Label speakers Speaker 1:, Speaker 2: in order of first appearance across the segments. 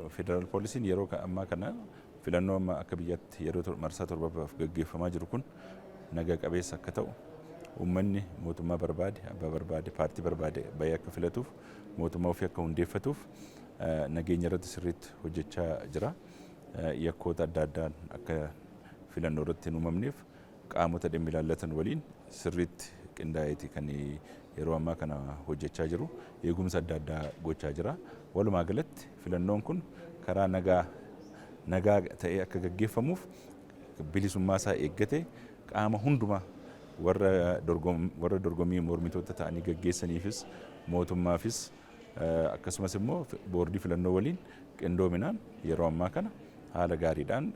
Speaker 1: Federaal poolisiin yeroo ammaa kana filannoo amma akka biyyaatti yeroo marsaa 7ffaaf gaggeeffamaa jiru kun naga qabeessa akka ta'u, uummanni mootummaa barbaade, abbaa barbaade, paartii barbaade bahee akka filatuuf, mootummaa ofii akka hundeeffatuuf nageenya irratti sirriitti hojjechaa jira. Yakkoota adda addaan akka filannoo irratti hin uumamneef qaamota dhimmi ilaallatan waliin sirriitti qindaa'eeti kan yeroo ammaa kana hojjechaa jiru. Eegumsa adda addaa gochaa jira. Walumaa galatti filannoon kun karaa nagaa nagaa ta'ee akka gaggeeffamuuf bilisummaa isaa eeggate qaama hundumaa, warra dorgommii mormitoota ta'anii gaggeessaniifis, mootummaafis, akkasumas immoo boordii filannoo waliin qindoominaan yeroo ammaa kana haala gaariidhaan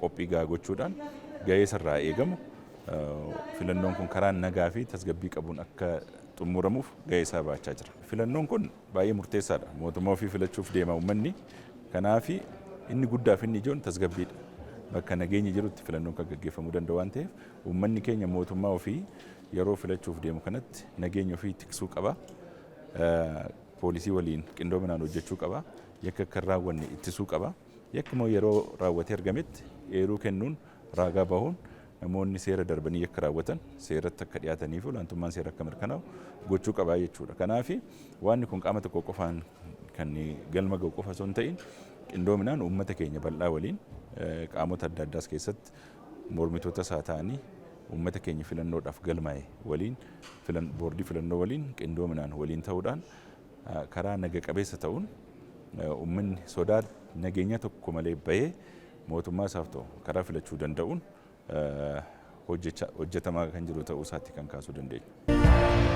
Speaker 1: qophii gahaa gochuudhaan gahee isarraa eegamu filannoon kun karaa nagaa fi tasgabbii qabuun akka xumuramuuf gahee isaa baachaa jira. Filannoon kun baay'ee murteessaadha. Mootummaa ofii filachuuf deema uummanni. Kanaaf inni guddaa fi inni ijoon tasgabbiidha. Bakka nageenyi jirutti filannoon kan gaggeeffamuu danda'u waan ta'eef, uummanni keenya mootummaa ofii yeroo filachuuf deemu kanatti nageenya ofii tiksuu qaba. Poolisii waliin qindoominaan hojjechuu qaba. Yakka akka hin raawwanne ittisuu qaba. Yakki immoo yeroo raawwatee argametti eeruu kennuun, raagaa bahuun, namoonni seera darbanii yakka raawwatan seeratti akka dhiyaatanii fi olaantummaan seera akka mirkanaa'u gochuu qaba jechuudha. Kanaaf waanni kun qaama tokko qofaan kan galma ga'u qofa osoo hin ta'in, qindoominaan uummata keenya bal'aa waliin, qaamota adda addaas keessatti mormitootas haa ta'anii, uummata keenya filannoodhaaf galmaa'e waliin, boordii filannoo waliin qindoominaan waliin ta'uudhaan karaa naga qabeessa ta'uun uummanni sodaa nageenya tokko malee bahee mootummaa isaaf ta'u karaa filachuu danda'uun hojjetamaa kan jiru ta'uu isaatti kan kaasuu dandeenya.